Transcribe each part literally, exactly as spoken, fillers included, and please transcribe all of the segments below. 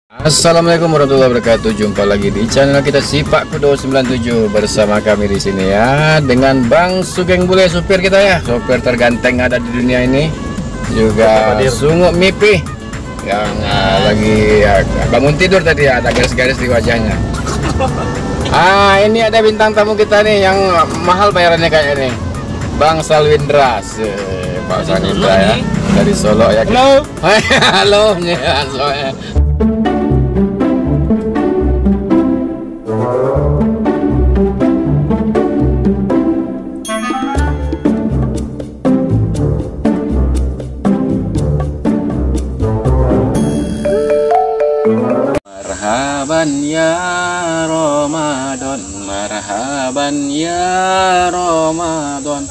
Assalamualaikum warahmatullahi wabarakatuh. Jumpa lagi di channel kita Sipak Kudo sembilan tujuh bersama kami di sini ya, dengan Bang Sugeng Bule, supir kita ya, supir terganteng ada di dunia ini. Juga Sunguk Mipih yang ah, lagi ya, bangun tidur tadi ya, ada garis-garis di wajahnya. Ah, ini ada bintang tamu kita nih yang mahal bayarannya kayaknya nih. Bang Salwindra, Bang Salwindra ya. Dari Solo ya. Halo. Halo, ya, soalnya. Marhaban ya Ramadan, marhaban ya Ramadan.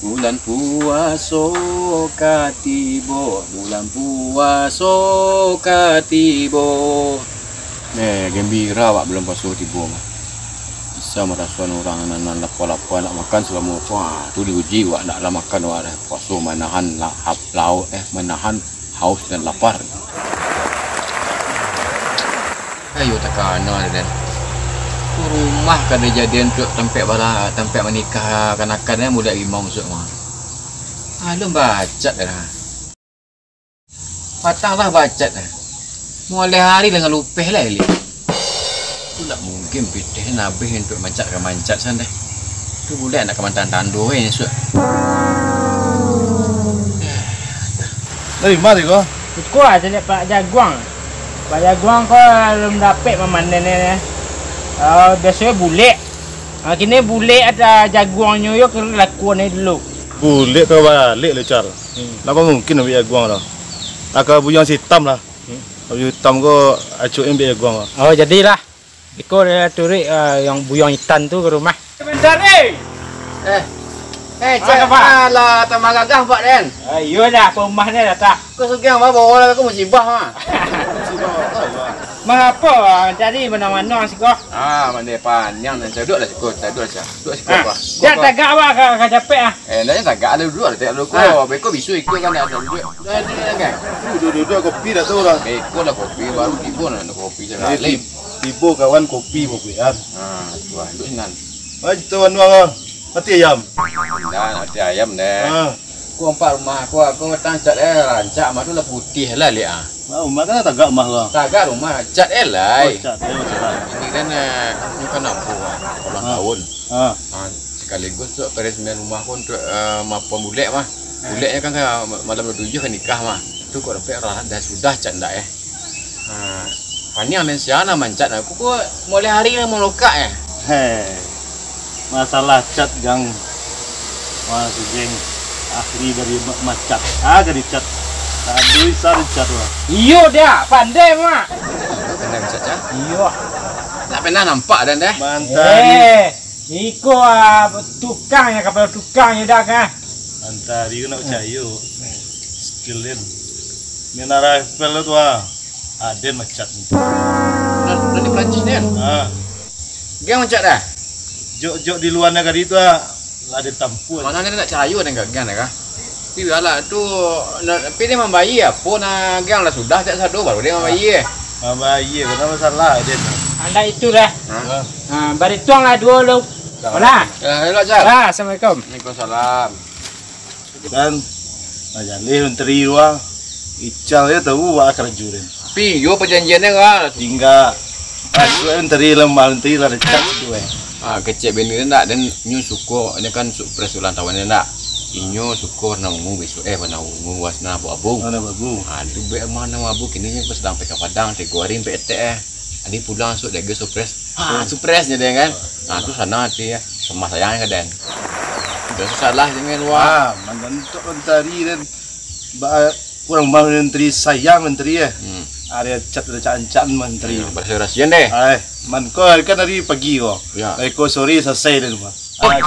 Bulan puaso ka tibo, bulan puaso ka tibo. Neh, gembira awak bulan puaso tibo mah. Bisa marasoan urang nan, nan lapar-lapar nak makan salamo puaso. Ah, tu diuji awak nak lah makan awak dah. Puaso manahan la-, hap-, lauk, eh, manahan haus dan lapar. Ayo takana, Den. Tu rumah ka dijadian tu tampek bala-, tampek manikah kanakan, eh, buliak rimau masuak mah. Alun bacat dah. Patang lah bacat dah. Mulai hari lah ngalupeh lah elok. Tu ndak mungkin pitih nan abih untuak mancak ka mancak san deh. Tu buliak nak ka mantang tando, eh, esok. Dari ma tadi ko? Iko ah, caliak Pak Jaguang. Pak Jaguang ko alun dapek mamanen ni. Ah, biasonyo bulek. Ah, kini bulek ado jaguangnyo yo ka lakuan ni dulu. Bulek tabaliak lah, Cal. Hmm. Ndak mungkin ambiak jaguang tu. Aka buyuang sitam lah. Hmm. Buyuang sitam ko acok ambiak jaguang tu. Oh, jadilah. Iko lah turuik, ah, yang buyuang itam tu ka rumah. Sabanta, eh. Eh. Eh, Cak, alah, tambah gagah, Pak, den. Ah, iyo dah, pamah ni datang. Ko sugih, Pak, bawa lah ko musibah, mah. Musibah apa, Pak? Mangapa, ah, tadi mano-mano siko? Ah, mandai paniang, den. Duduaklah siko, duduaklah siko. Duduak siko, Pak. Jan tagak, Pak, ka, ka capek, ah. Eh, ndak payah tagak, duduaklah, tagak dulu ko. Ah. Beko bisu iko kan, ado duduak. Dah, dah, dah, kan? Duduak, duduak, kopi dah tu lah. Beko lah kopi, baru tibo nak kopi. Jadi, sekali. Ti-, tibo kawan kopi, kopi, kan? Ah, tu lah, duduak sinan. Ah, itu anu, ah, mati ayam. Dah, mati ayam deh. Ah. Ko nampak rumah ko, ko tancak eh, rancak mah tu lah putiah lah liak ah. Nah, rumah kan tagak mah ko. Tagak rumah, cat eh lai. Oh, cat eh, cat. Ini kan, eh, ini kan nampu ah, ulang tahun. Ah. Ah, sekaligus tu peresmian rumah ko untuak, eh, mapuan bulek mah. Buleknyo kan ka malam dua puluh tujuh ka nikah mah. Tu ko dapek lah, dah sudah cat ndak eh. Ha, paniang den sia nan mancak nah. Kuko mulai hari lah malokak eh. Heh. Masalah cat, Gang. Wah, si Geng. Ahli dari ma-, macat. Ah, ka dicat. Aduh, bisa dicat lah. Iyo dah, pandai mak. Pandai mancak, Cak? Iyo. Ndak pernah nampak den deh. Mantap. Eh, iko ah, tukang ya, kapal tukang ya dah kan. Mantap, iko nak percaya. Skill den. Menara Eiffel tu ah. Aden macat. Nan, nan di Perancis ni kan? Ha. Geng macat dah? Jok, jok di lua nagari tu lah, lah den tampuah. Mano ni nak cahayo den ka, geng dah kah? Tapi bialah tu, na-, tapi dia mambayia apo nah, geng lah sudah, tak sado baru dia mambayia. Mambayia, kena masalah den. Anda itu dah. Ha? Ha, barituang lah duo lu. Dah. Mana? Ya, hello, Jar. Ah, assalamualaikum. Waalaikumsalam. Kan, nah, jaleh menteri tu ah. Ical je tahu wak karajo dia. Tapi iyo perjanjian dia kan. Tinggal. Aku kan menteri lemah, menteri lah dekat situ eh. Ah, kecek bini dia ndak, dan nyo suko, ini kan surprise ulang tahun dia ndak. Inyo suko warna ungu besok, eh, warna ungu, warna abu-abu. Warna abu-abu. Ah, tu bek warna abu, kini nyo pas sampai ka Padang, tigo hari sampai etek eh. Adi pulang esok jaga surprise. Ha, surprise je dia kan. Ha, tu sana hati ya. Sama sayang ka den. Biaso salah je dengan wak. Ha, manantuk mentari dan ba-, kurang malu menteri sayang menteri ya. Hmm. Ada cat ada cancaan menteri. Ya, berhasil-berhasil deh. Ai, man ko kan dari pagi ko. Ya. Dari ko sore selesai dan mah. Ah,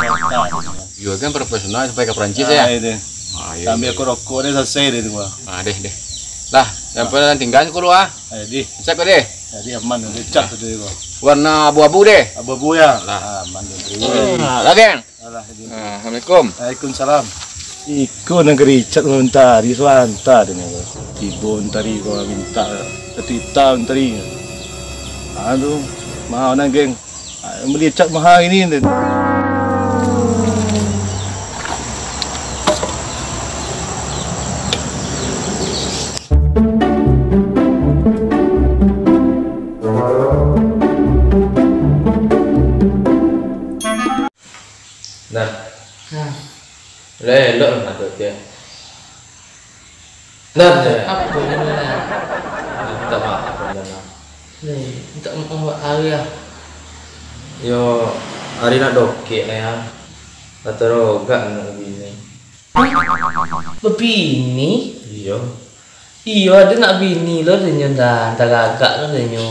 contoh. Yo kan profesional sampai ke Perancis ya. Ah, itu. Ah, iya, sambil iya. Rokok-rokok dia selesai dia tu. Ah, deh, deh. Lah, yang pernah tinggal sekolah ah. Ayo, di. Cek kau deh. Jadi aman, dia cat tu dia. Warna abu-abu deh. Abu-abu ya? Lah. Ah, aman dia. Ah, lah, geng. Alah, di. Ah, assalamualaikum. Waalaikumsalam. Iko negeri cat mentari suanta dia ni. Tibo mentari ko minta. Satu juta mantari. Anu, mahal nan, geng. Ah, bali cat mahal ini, den. Nah. Nah. Lah, elok lah, Dok, ya. Nah, ya. Apo ini, nah? Minta maaf, Dok, nah. Nih, minta maaf, Wak Arya. Yo, ari nak dokek, nah, ya. Atau rogak nak bini. Bebini? Iyo. Iyo, ado nak bini lo denyo, dah, dah gagak lo denyo.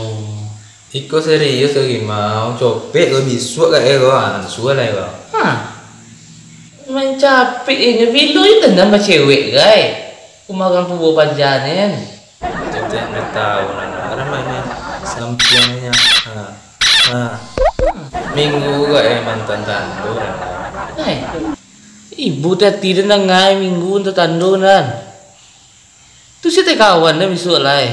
Iko serius lagi, Mak. Copek ko bisuak ka ero, ansua lai ko. Hah. Main capek inyo, bilo itu nan bacewek, gai. Umah urang tuo panjang ni kan. Tete ndak tahu, nah. Orang main sampiangnyo. Ha. Ha. Minggu ga eh mantan tando, nah. Eh. Ibu tati dengar ngai minggu tu tando nan. Tu si teh kawan dah bisuak lai.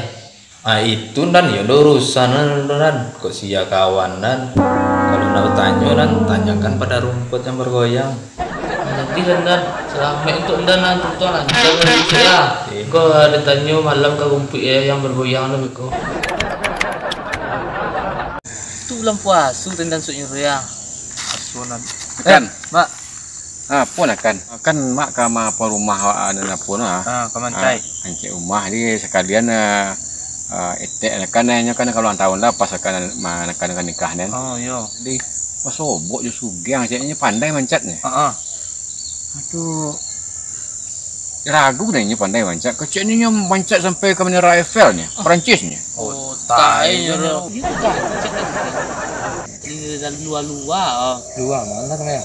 Ah, itu nan, yo, dah urusan nan, nan. Kok sia kawan nan? Kalau nak tanyo nan, tanyakan pada rumput yang bergoyang. Jadi nan, nan, selamat untuk nan, nan, tu, tu, nan. Jangan bisuak lah. Oke. Kau ada tanyo malam ka rumput ya yang bergoyang tu, beko. Tu bulan puasa, tu nan, sunyuruh ya. Asunan. Kan? Eh, Mak. Ah, apo nak kan? Kan Mak ka ma-, apo rumah awak, anu, apo nah. Ah, ka mancai. Ah, mancai rumah, jadi sakalian, ah, ah, etek nak kan, inyo kan ka ulang tahun lah, pas akan ma-, nak kan, kan nikah kan. Oh, iyo. Jadi, wah, sobok jo sugih, ceknyo pandai mancatnyo. Heeh. Aduh. Ragu deh inyo pandai mancak. Kecek ni inyo mancak sampai ka Menara Eiffel nyo, Perancis nyo. Oh, tai nyo. Iyo tu kan, cek kan. Di dalam lua-lua, oh. Lua ma nan, ya?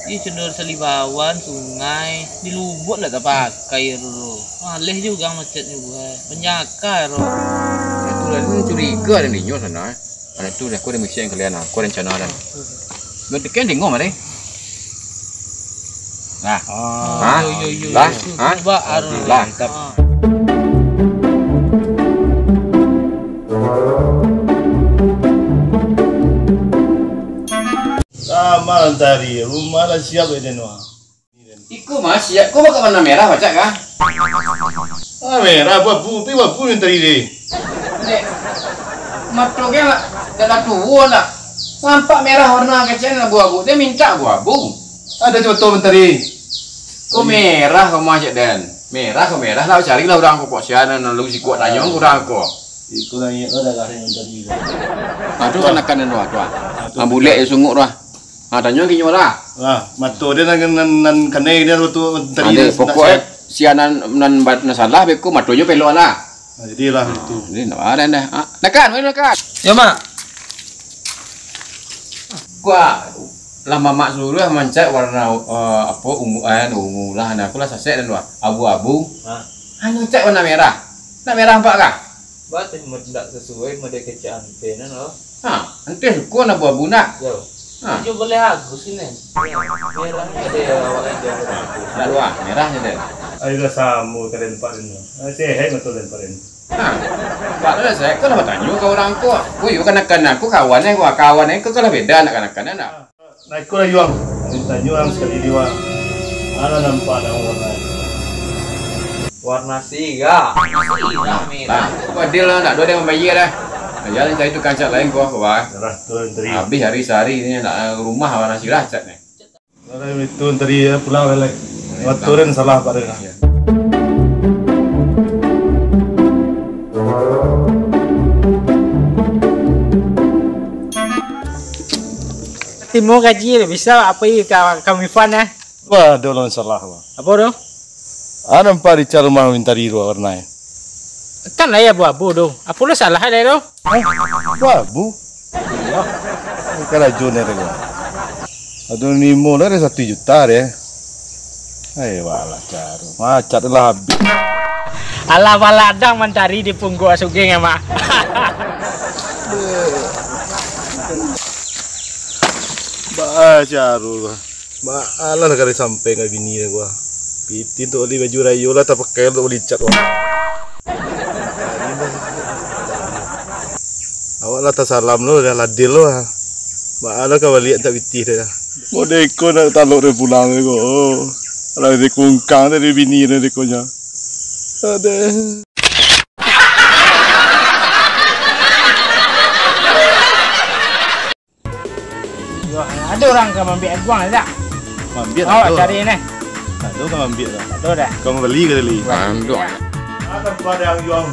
Ih, cendol Salibawan, sungai, di Lubuak ndak tapakai tu. Maleh juo urang macetnyo buek. Panjaka ro. Itu lah, itu curiga dari inyo sana, eh. Anak tu, aku ada misi yang kalian, aku rencana dan. Lu tekan tengok mari. Nah. Ah, ha? Yo, yo, yo, lah, yo. Ha? Cuba, Arun. Lah. Mantap. Ah. Selamat mantari, rumah lah siap ya, Den, wah. Iko mah siap, ko bak warna merah pacak kah? Ah, merah, abu-abu, pi abu-abu mantari deh. Dek, mato ke lah, dah lah tuo lah. Nampak merah warna kecek abu-abu, dia minta abu-abu. Ada contoh mantari. Ko merah ko mah, cek den. Merah ko merah lah, carilah urang ko, kok sia nan lalu sikuak tanyo urang ko. Iko naiak lah darah yang mantari. Aduh, anakan tu, tuan. Ah, tu. Ah, bulek je sungguh tu, ah. Ah, tanyo ka inyo lah. Lah, mato dia nan, nan, nan kanai dia tu tadi. Ade, pokok eh, sia nan, nan bat-, nan salah beko matonyo pelok lah. Nah, jadilah itu. Jadi nak ada dah. Ah, nakan, mari nakan. Yo, Mak. Kuah lah mamak suruh mancak warna, eh, apo, ungu, eh, ungu lah. Nah, aku lah sasek dan wah. Abu-abu. Ha. Anu cak warna merah. Nak merah apak kah? Bah, tu ndak sasuai model kecek ante nan lo. Ha, ante suko nak abu-abu nak? Yo. Ha. Iyo boleh bagus ini. Merah ni ado awak ado. Ndak dua, merah ni den. Ayolah samo ka den Pak den. Ah, sehat betul den Pak den. Ha. Pak lah saya kan lah batanyo ka urang ko. Ko yo kanakan aku kawan eh, kawan eh ko lah beda nak kanakan nak. Nah, iko lah, Yuang. Minta Yuang sakali ni, Wang. Mana nampak ada warna? Warna sirah. Sirah merah. Nah, adil lah, ndak ado yang mambayia dah. Jalan cari tukang cat lain ko, ko, bah. Yalah, tu tadi. Habis hari sehari ni nak rumah warna sirah cat ni. Kalau itu tadi, ya, pulang balik. Motor kan salah, Pak, dah. Ya. Timo gaji bisa apa ka, ka Mifan, eh? Wah, ado lah salah, wah. Apa tu? Ah, nampak di cal rumah mintari dua warna, eh. Kan lah ya abu-abu tu. Apa lo salah ada tu? Hah? Abu-abu? Iyo. Karajo ni, wah. Ado limo lah, ado satu juta deh. Ai, walah, caru. Macet lah habis. Alah, baladang mancari di pungguk sugeng, ya, Mak. Bah, caru, bah. Bah, alah, lah kali sampai nggak bini dah gua. Piti untuk beli baju rayo lah, tak pakai untuk beli cat, wah. Awak lah tasalam lo, dah ladil lo, ah. Baa lo ka baliak tak pitih dah. Modeko nak talok dah pulang ko. Alah, dari kungkang tadi bini dah dekonyo. Aduh. Yo, ado urang ka maambiak aguang dak? Maambiak. Awak ado cari neh. Ado ka maambiak dah. Ado dah. Ka mambali ka tadi? Ado. Akan pada yang jual.